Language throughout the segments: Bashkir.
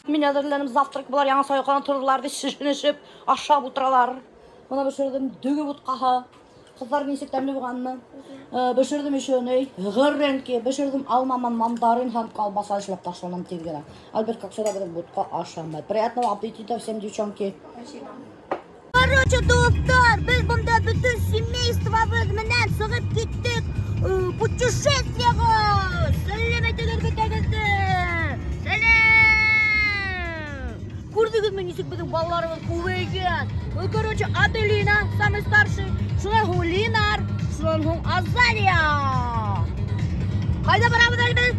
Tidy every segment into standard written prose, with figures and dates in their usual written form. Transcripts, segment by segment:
Мин әҙерләнем завтрак, былар яңы йоҡонан торҙолар, шешенешеп, ашап ултыралар. Бына бешерҙем дөгө бутҡаһы. Ҡыҙҙар, нисек, тәмле булғанмы? Бешерҙем еще ни? Гренки, бешерҙем алма менән мандарин һәм колбаса эшләп ташланым тиҙ генә. Альберт, как всегда, беҙҙең бутҡа ашамай. Приятного аппетита всем, девчонки. Спасибо. Короче, дуҫтар, беҙ бында бөтөн семействобыҙ менән сығып киттек путешествиеға. Сәләм әйтегеҙ бөтәгеҙҙе. Сәләм. Күрҙегеҙме, нисек беҙҙең балаларыбыҙ күбәйгән? Ну, короче, Аделина, самый старший, шунан һуң Линар, шунан һуң Азалия. Ҡайҙа барабыҙ әле беҙ?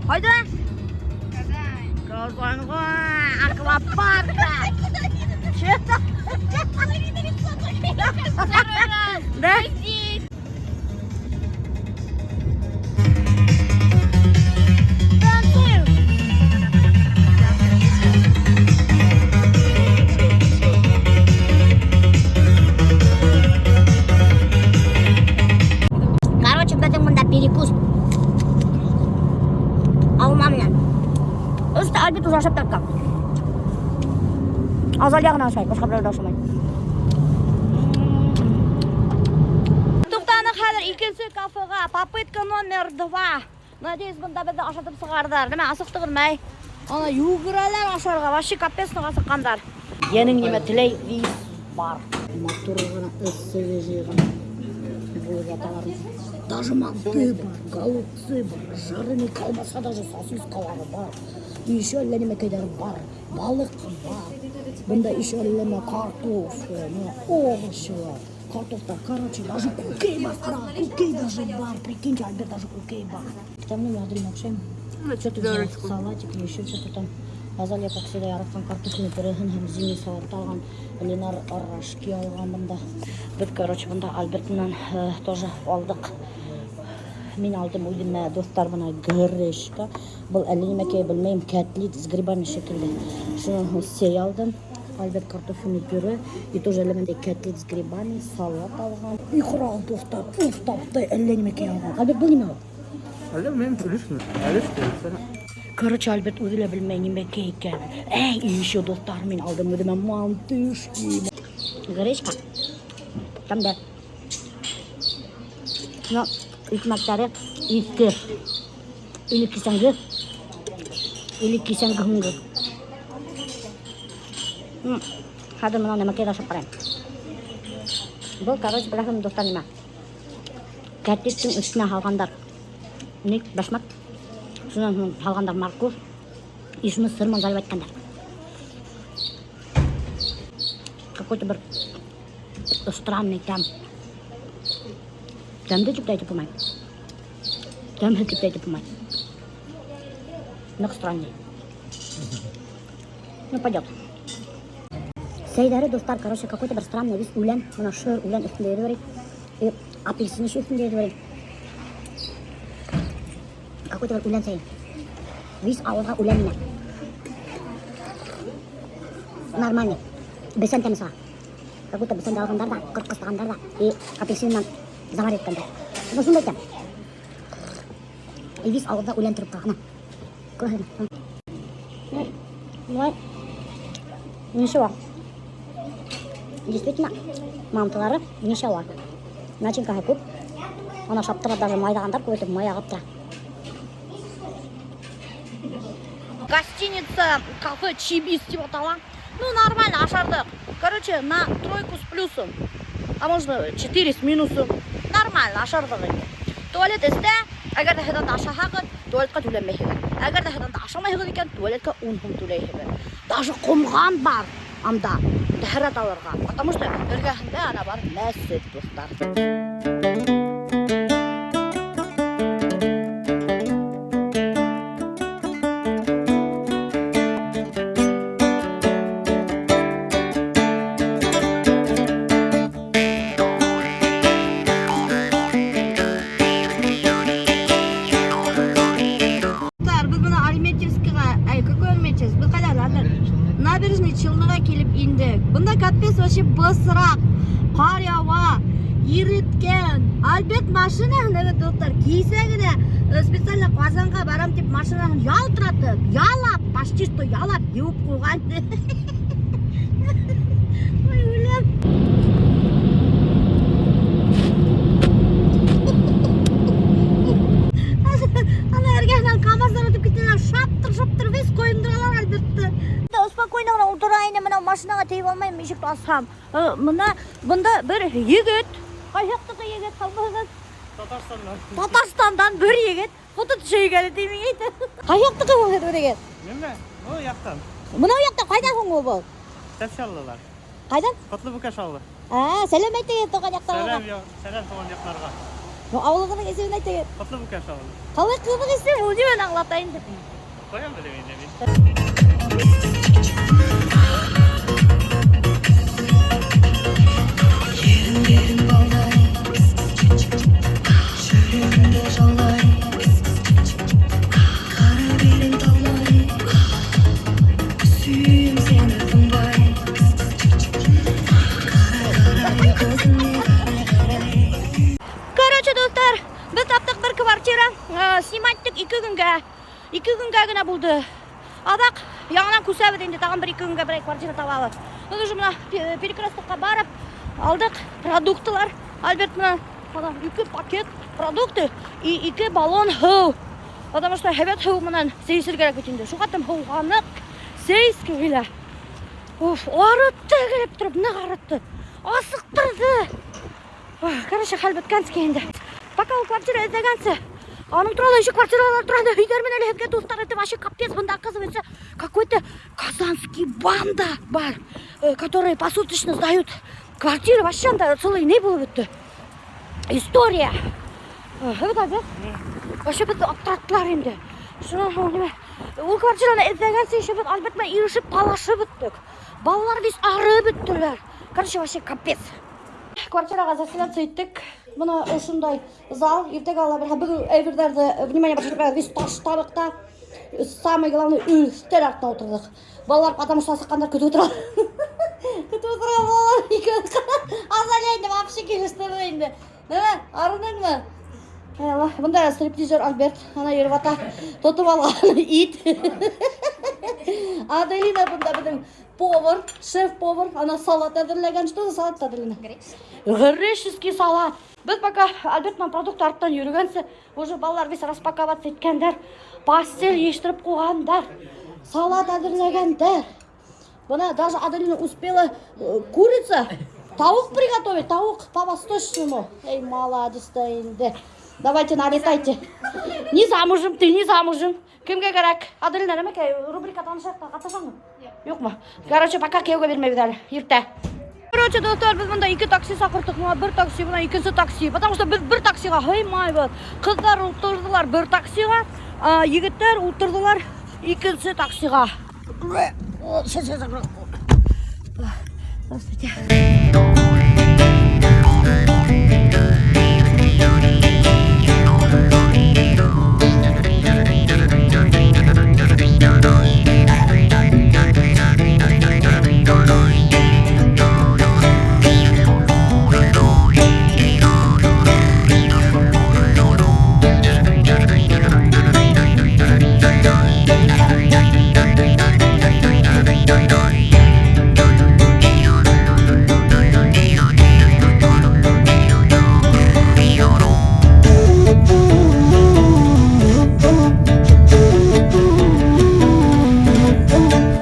Ҡайҙа? Казань. Казанға, аквапаркка. Че? Половина лица только. Второй раз. Да? Здесь. Танцуем. Короче, беҙҙең бында перекус. Алма менән. Өстә Альберт уже ашап тартҡан. Азалия ғына ашай, башҡа берәү ҙә ашамай. Туҡтаныҡ хәҙер икенсе кафеға. Попытка номер 2. Надеюсь, бында беҙҙе ашатып сығарҙар. Нимә, асыҡтығыҙмы, әй? Ана йүгерәләр ашарға, вообще капец асыҡҡандар. Йәнең нимә теләй, вис бар. Матур ғына эҫе йыйған булып яталар. Даже манты бар, голубцы бар, жареный колбаса, даже сосискалары бар. И еще әллә нимәкәйҙәр бар, балыҡ бар. Бында еще әллә нимә картоф, нимә, овощи, картофтар, короче, даже күкәй бар, ҡара, күкәй даже бар, прикиньте, Альберт, даже күкәй бар. Там, ну, Аделина, оҡшаймы? Что ты взяла? Салатик или еще что-то там. Азалия, как всегда, яратҡан картофельный пюреһын һәм зимний салат алған. Ленар рожки алған бында. Беҙ, короче, бында Альберт менән тоже алдыҡ. Мин алдым үҙемә, дуҫтар, бына гречка. Был әллә нимәкәй, белмәйем, котлет с грибами шикелле. Шунан һуң сәй алдым. Альберт картофельный пюре и тоже әллә ниндәй котлет с грибами, салат алған. Икра, дуҫтар, уф, тапты, әллә нимәкәй алған. Альберт, был нимә ул? Әллә белмәйем, өлөшмө? Өлөш тип. Короче, Альберт үҙе лә белмәй нимәкәй икән. Эй, и еще, дуҫтар, мин алдым үҙемә мантышки. Гречка. Тәмле. Но икмәктәре иҫке. Или кисәнге, или кисәнге һуңғы. Хәҙер бына нәмәкәйҙе ашап ҡарайым. Был, короче, беләһегеҙме, дуҫтар, нимә? Котлеттың өҫтөнә һалғандар. Ни, башмаҡ. Шунан һуң һалғандар морковь. И шуны сыр менән заливать иткәндәр. Какой-то бер странный тәм. Тәмле тип тә әйтеп булмай. Тәмһеҙ тип тә әйтеп булмай. Ныҡ странный. Ну, пойдет. Сәйҙәре, дуҫтар, короче, какой-то бер странный весь үлән. Бына шыр үлән өҫтөндә йөрөй. И апельсин еще өҫтөндә йөрөй. Какой-то бер үлән сәйе. Весь ауыҙға үлән инә. Нормальный. Бесән тәме сыға. Как будто бесәнде алғандар да, ҡырҡҡыслағандар да и апельсин менән заварить иткәндәр. Ну, шундай тәм. И весь ауыҙҙа үлән тороп тора. Ана. Күрәһегеҙме? Ну, давай. Ничего. Действительно, мантылары ничего. Начинкаһы күп. Ана ашап тора, даже майҙағандар күп итеп май ағып тора. Гостиница, кафе Чибис тип атала. Ну, нормально, ашарҙыҡ. Короче, на тройку с плюсом. А можно 4 с минусом. Нормально, ашарҙыҡ инде. Туалет эстә, әгәр ҙә һеҙ анда ашаһағыҙ, туалетҡа түләмәйһегеҙ. Әгәр ҙә һеҙ анда ашамайһығыҙ икән, туалетҡа 10 һум түләйһегеҙ. Даже ҡомған бар анда тәһәрәт алырға. Потому что эргәһендә ана бар мәсет, дуҫтар. Дуҫтар, беҙ бына Альметьевскиға, ай, какой Альметьевск? Беҙ ҡайҙа әле? Набережный Челныға килеп индек. Бында капец вообще бысраҡ. Ҡар яуа, иреткән. Альберт машинаһын, әбәт, дуҫтар, кисә генә специально Ҡазанға барам тип машинаһын ялтыратып, ялап. почти что ялап йыуып ҡуйған. Ой, үләм. Ана эргәһенән КамАЗдар үтеп китәләр, шаптыр-шаптыр весь ҡойондоралар Альбертты. Спокойно ғына ултыра ине, бына машинаға тейеп алмайым, ишекте асһам. Бына бында бер егет, ҡай яҡтыҡы егет, һаумыһығыҙ? Татарстандан. Татарстандан бер егет фото төшөргә әле тимәй әйтә. Ҡай яҡтыҡы был егет? Нимә? Был яҡтан. Бынау яҡта ҡайҙа һуң ул был? Тәпшаллылар. Ҡайҙан? Ҡотло Бүкәш ауылы. А, сәләм әйтегеҙ тыуған яҡтарға. Сәләм, сәләм тыуған яҡтарға. Ауылығыҙҙың исемен әйтегеҙ. Ҡотло Бүкәш ауылы. Ҡалай ҡыҙыҡ исем, ул нимәне аңлата инде? Ҡайҙан беләм инде мин? Еріндерің балдай, жүрегімді жаулай, қара белің талмай, сүйем сені тынбай. Қарай, қарай көзіңе, қарай, қарай. Короче, дуҫтар, беҙ таптыҡ бер квартира, снимать иттек 2 көнгә. 2 көнгә генә булды. Аҙаҡ яңынан күсәбеҙ инде, тағын бер 2 көнгә берәй квартира табабыҙ. Беҙ уже бына перекрестокка барып алдыҡ продуктылар. Альберт менән ана 2 пакет продукты и 2 баллон һыу. Потому что һәйбәт һыу менән сәй эсергә кәрәк бит инде. Шуға тым һыуғаныҡ, сәй эскем килә. Уф, арытты килеп тороп, ныҡ арытты. Асыҡтырҙы. Короче, хәл бөткәнсе инде. Пока ул квартира эҙләгәнсе, аның турала еще квартиралар тураһында һөйләрмен әле һеҙгә, дуҫтар, это вообще капец, бында, оказывается, какой-то казанский банда бар, которые посуточно сдают квартиры, вообще анда целый ни булып бөттө. История. Вот Альберт. Вообще беҙҙе аптыраттылар инде. Шунан һуң нимә? Ул квартираны эҙләгәнсе еще беҙ Альберт менән ирешеп талашып бөттөк. Балалар весь арып бөттөләр. Короче, вообще капец. Квартираға заселяться иттек. Бына ошондай зал. Иртәгә ала бер бөгөн әйберҙәрҙе, внимание, обращать, весь таштабыҡ та. Самое главное, өҫтәл артына ултырҙыҡ. Балалар потому что асыҡҡандар, көтөп ултыра. Көтөп ултыра балалар. Азалия инде вообще килештерҙе инде. Нимә, арыныңмы? Эй, Алла, бында стриптизер Альберт, ана йөрөп ята, тотоп алған ит. Аделина бында беҙҙең повар, шеф-повар, ана салат әҙерләгән. Что за салат, Аделина? Греческий. Греческий салат. Беҙ пока Альберт менән продукт арттан йөрөгәнсе, уже балалар весь распаковаться иткәндәр, постель йыйыштырып ҡуйғандар, салат әҙерләгәндәр. Бына даже Аделина успела курица, тауыҡ приготовить, тауыҡ по-восточному. Эй, молодец та инде. Давайте налетайте. Не замужем, ты не замужем. Кемгә кәрәк? Аделина, нәмәкәй, рубрика танышайыҡ та, ҡатнашаңмы? Юҡмы? Короче, пока кейәүгә бирмәйбеҙ әле, иртә. Короче, дуҫтар, беҙ бында 2 такси саҡырттыҡ. Бына бер такси, бына икенсе такси. Потому что беҙ бер таксиға һыймайбыҙ. Ҡыҙҙар ултырҙылар бер таксиға, егеттәр ултырҙылар икенсе таксиға. Здравствуйте.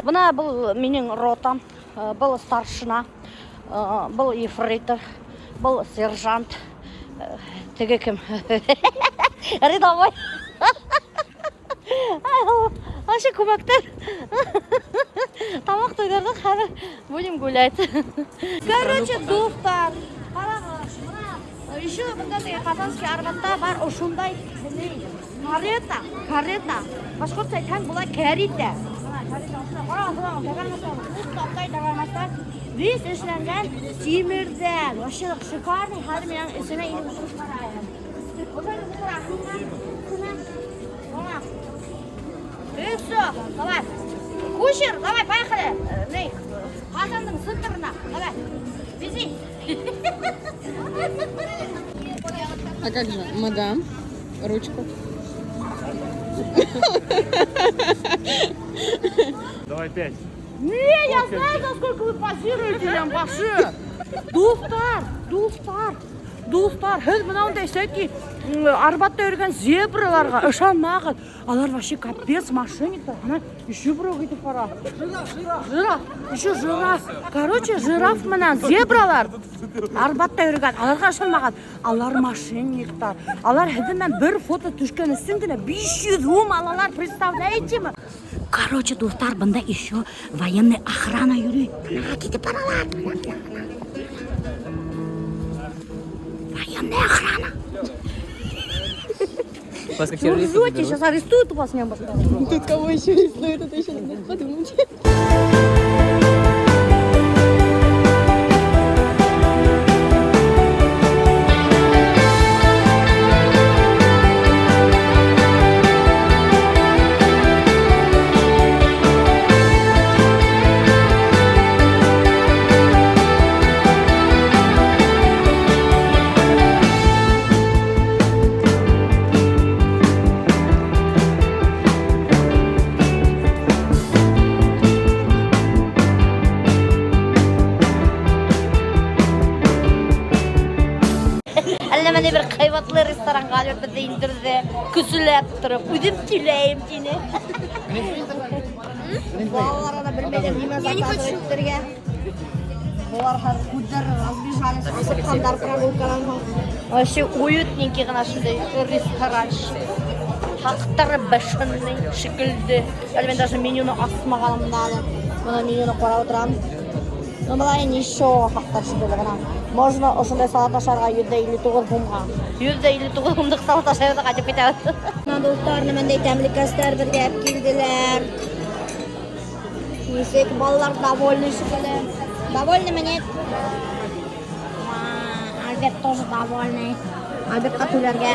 Бына был минең ротам, был старшина, был ефрейтор, был сержант, теге кем? Рядовой. Вообще күмәктәр. Тамаҡ туйҙырҙыҡ, хәҙер будем гулять. Короче, дуҫтар, ҡарағыҙ, бына еще бында теге Казанский Арбатта бар ошондай карета, карета. Башҡортса әйтһәң, була кәритә. Бына карета ошондай. Ҡарағыҙ, бына тәгәрмәстәр, ут тәгәрмәстәр. Весь эшләнгән тимерҙән. Вообще шикарный, хәҙер мин эсенә инеп ултырып ҡарайым. Ошондай ултыраһың да, бына. И все, давай. Кучер, давай, поехали. Ней, Ҡазандың центрына. Давай, вези. А как же, мадам, ручку. Давай 5. Не, я знаю, за сколько вы позируете, Лен, башы. Дуҫтар, дуҫтар, дуҫтар, һеҙ бына унда всякий Арбатта йөрөгән зебраларға ышанмағыҙ. Алар вообще капец мошенниктар. Бына еще берәү китеп бара. Жираф, жираф, еще жираф. Короче, жираф менән зебралар Арбатта йөрөгән, аларға ышанмағыҙ. Алар мошенниктар. Алар һеҙҙең менән бер фото төшкән өсөн генә 500 һум алалар, представляете мы? Короче, дуҫтар, бында еще военный охрана йөрөй. Бына китеп баралар. Военная охрана. Вас как Вы ржете, сейчас арестуют вас, не Тут кого еще арестуют, это еще надо подумать. Әллә менә бер ҡыйбатлы ресторанға алып беҙҙе индерҙе. Көсөләп тороп, үҙем түләйем тине. Балалар ана белмәйҙәр нимә заказывать итергә. Былар хәҙер күҙҙәре разбежались, асыҡҡандар прогулканан һуң. Вообще уютненький ғына шундай ресторанчик. Хаҡтары бешеный шикелле. Әле мин даже менюны асмағаным да әле. Бына менюны ҡарап ултырам. Ну, былай ничего хаҡтар шикелле ғына. Можно ошондай салат ашарға 159 һумға. 159 һумлыҡ салат ашайбыҙ ҙа ҡайтып китәбеҙ. Бына дуҫтар, нимәндәй тәмлекәстәр беҙгә алып килделәр. Нисек балалар довольны шикелле. Довольны мы, нет? Альберт тоже довольный. Альбертҡа түләргә.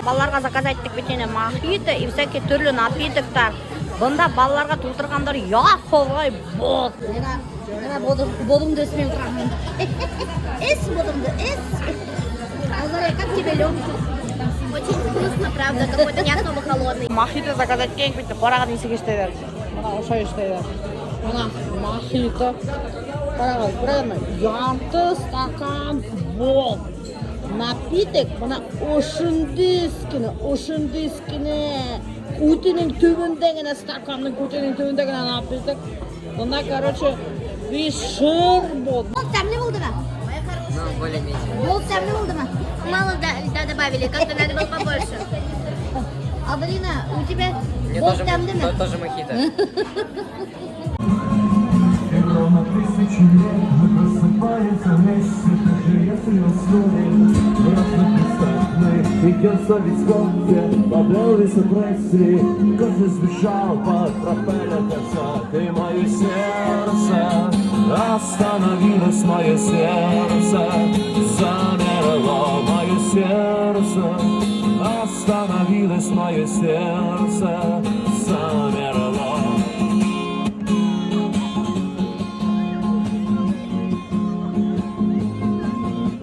Балаларға заказать иттек бит инде мохито и всякие төрлө напитоктар. Бында балаларға тултырғандар я хоҙай боҙ. Бына боҙомдо эсмәй ултырам мин. Эс боҙомдо, эс. Азалия, как тебе лёд? Очень вкусно, правда, какой-то не особо холодный. Мохито заказать иткән бит, ҡарағыҙ нисек эшләйҙәр. Бына ошолай эшләйҙәр. Бына мохито. Ҡарағыҙ, күрәһегеҙме? Ярты стакан боҙ. Напиток бына ошондайскине, ошондайскине. Үтенең төбөндә генә стакандың күтенең төбөндә генә напиток. Бына, короче, весь шыр боҙ. Был тәмле булдымы? Ну, более-менее. Был тәмле булдымы? Мало льда добавили, как-то надо было побольше. Аделина, у тебя Мне был тоже, тәмлеме? тоже мохито. И ровно 1000 лет мы просыпаемся вместе, так же если уснули. Раз написать мы идем совесть кофе, побелый прессе, кофе сбежал под пропеллер конца. Ты мое сердце, остановилось мое сердце, замерло мое сердце, остановилось мое сердце, замерло.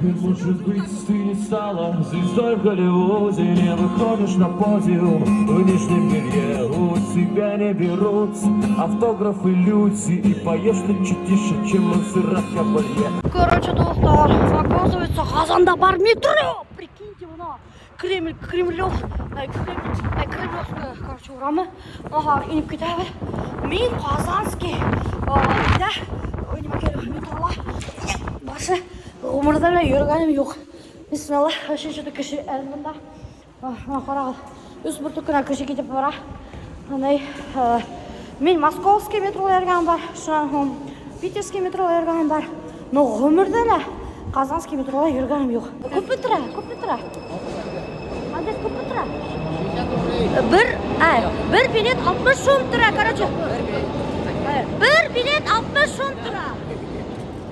И, может быть, ты не стала звездой в Голливуде, не выходишь на подиум в нижнем белье, у тебя не берут автографы люди, и поешь ты чуть тише, чем Монсеррат Кабалье. Короче, дуҫтар, оказывается, Ҡазанда бар метро. Прикиньте, бына Кремль, Кремлев, Кремль, Кремлевская, короче, урамы. Ага, инеп китәбеҙ. Мин Казанский, да, нимә килеп метрола. Башы ғүмерҙә лә йөрөгәнем юҡ. Бисмилла, вообще что-то кеше әле бында. Бына ҡарағыҙ, өс бөртөк кенә кеше китеп бара. Андай, мин Московский метрола йөрөгәнем бар, шунан һуң Питерский метрола йөрөгәнем бар. Но ғүмерҙә лә Казанский метрола йөрөгәнем юҡ. Күпме тора? Күпме тора? Альберт, күпме тора? Бер билет 60 һум тора, короче. Бер билет 60 һум тора.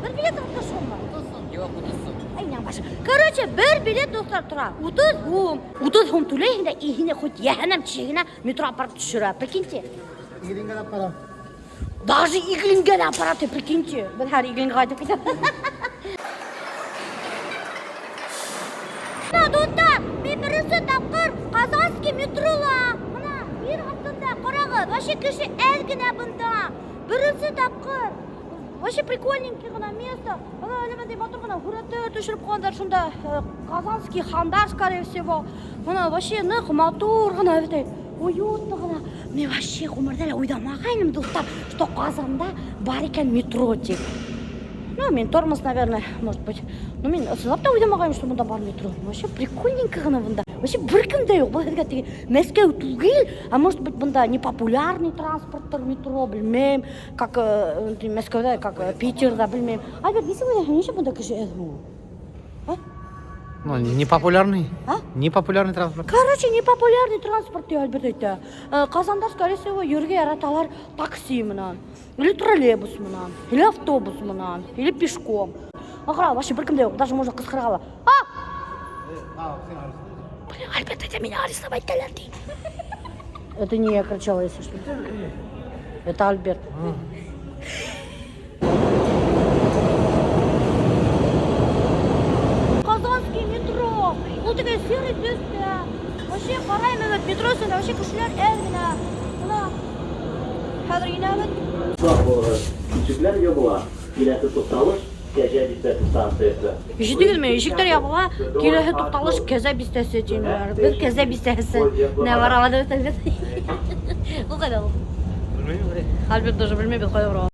Бер билет 60 һуммы? Юҡ, 30 һум. Ай, башы. Короче, бер билет дуҫтар тора. 30 һум. 30 һум түләйһең дә, и һине хоть йәһәннәм тишегенә метро апарып төшөрә. Прикиньте. Иглингә апара. Даже Иглингә лә апара, прикиньте. Беҙ хәҙер Иглингә ҡайтып китәбеҙ. Дуҫтар, мин беренсе тапҡыр Казанский Метрола. Бына ер аҫтында, ҡарағыҙ, вообще кеше әҙ генә бында. Беренсе тапҡыр. Вообще прикольненький ғына место. Бына әле бындай матур ғына һүрәттәр төшөрөп ҡуйғандар шунда. Казанский хандар, скорее всего. Бына вообще ныҡ матур ғына бит. Уютно ғына. Мин вообще ғүмерҙә лә уйламағайным, дуҫтар, что Ҡазанда бар икән метро тип. Ну, мин тормоз, наверное, может быть. Ну, мин ысынлап та уйламағайным, что бында бар метро. Вообще прикольненько ғына бында. Вообще бер кем дә юҡ. Был һеҙгә теге Мәскәү түгел, а может быть, бында непопулярный транспорттыр метро, белмәйем. Как Мәскәүҙә, как Питерҙа, белмәйем. Альберт, нисек уйлайһың, нишләп бында кеше әҙ һуң? А? Ну, непопулярный. А? Непопулярный транспорт. Короче, непопулярный транспорт ти Альберт әйтә. Ҡазандар, скорее всего, йөрөргә яраталар такси менән, или троллейбус менән, или автобус менән, или пешком. Ҡара, вообще бер кем дә юҡ, даже можно ҡысҡырырға ла. А! Блин, Альберт, это меня арестовать итәләр ти. Это не я кричала, если что. Это Альберт. Казанский метро. Ул теге серый төҫтә. Вообще ҡарайым бит, метро эсендә вообще кешеләр әҙ генә. Бына хәҙер инәбеҙ. Саҡ булығыҙ. Ишекләр ябыла. Киләһе туҡталыш Кәжә биҫтәһе станцияһы. Ишеттегеҙме? Ишектәр ябыла, киләһе туҡталыш Кәзә биҫтәһе тинеләр. Беҙ Кәзә биҫтәһенә барабыҙ бит, Альберт. Ул ҡайҙа ул? Белмәйем. Альберт даже белмәй беҙ ҡайҙа барабыҙ.